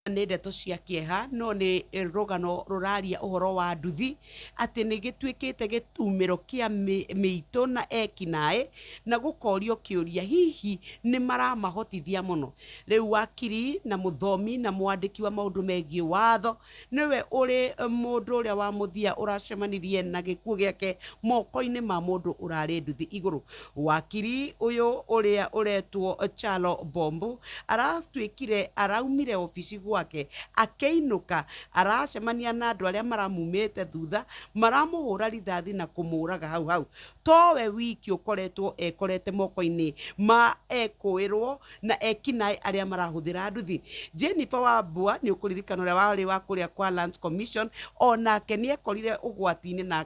Nĩ ndeto cia kĩeha no nĩ rũgano rũraria ũhoro wa nduthi atĩ nĩ gĩtuĩkĩte gĩtumĩro kĩa mĩitũ na ekinaĩ na gũkorio kĩũria hihi nĩ maramahotithia mũno. Rĩu wakiri na mũthomi na mwandĩki wa maũndũ megiĩ watho nĩwe ũrĩ mũndũ ũrĩa wa mũthia ũracemanirie na gĩkuũ gĩake moko-inĩ ma mũndũ ũrarĩ nduthi igũrũ. Wakiri ũyũ ũrĩa ũretwo Kyalo Bombu aratuĩkire araumire obici gwake akĩinũka aracemania na andũ arĩa maramumĩte thutha maramũhũra rithathi na kũmũraga hau hau. Towe wiki ũkoretwo ekorete moko-inĩ ma ekũĩrwo na ekinaĩ arĩa marahũthĩra nduthi. Jennifer Wambua nĩ ũkũririkana ũrĩa warĩ wa kũrĩa kwa Lands Commission onake nĩ ekorire ũgwati-inĩ na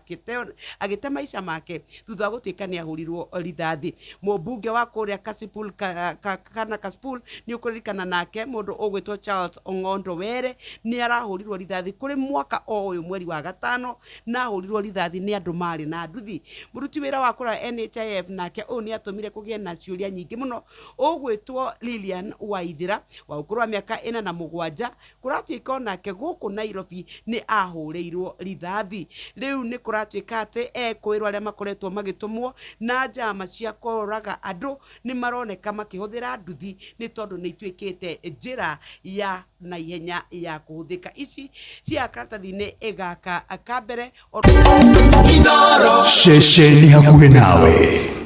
agĩte maica make thutha wa gũtuĩka nĩ ahũrirwo rithathi. Mũmbunge wa kũrĩa Kasipul kana Kasipul nĩ ũkũririkana nake mũndũ ũgwĩtwo Charles Ong'ondo Were nĩ arahũrirwo rithathi kũrĩ mwaka o ũyũ mweri wa gatano na ahũrirwo rithathi nĩ andũ marĩ na nduthi. Mũruti wĩra wa kũrĩa NHIF nake ũyũ nĩ atũmire kũgĩe na ciũria nyingĩ mũno ũgwĩtwo Lilian Waithira wa ũkũrũ wa mĩaka 47 kũratuĩka onake gũkũ Nairobi nĩ ahũrĩirwo rithathi. Rĩu nĩ kũratuĩka atĩ ekũĩrwo arĩa makoretwo magĩtũmwo na njama cia kũraga andũ nĩ maroneka makĩhũthĩra nduthi nĩ tondũ nĩ ituĩkĩte njĩra ya naihenya ya kũhũthĩka. Ici cia karatathi-inĩ gaka ka mbere. Ceceni hakuhĩ nawe.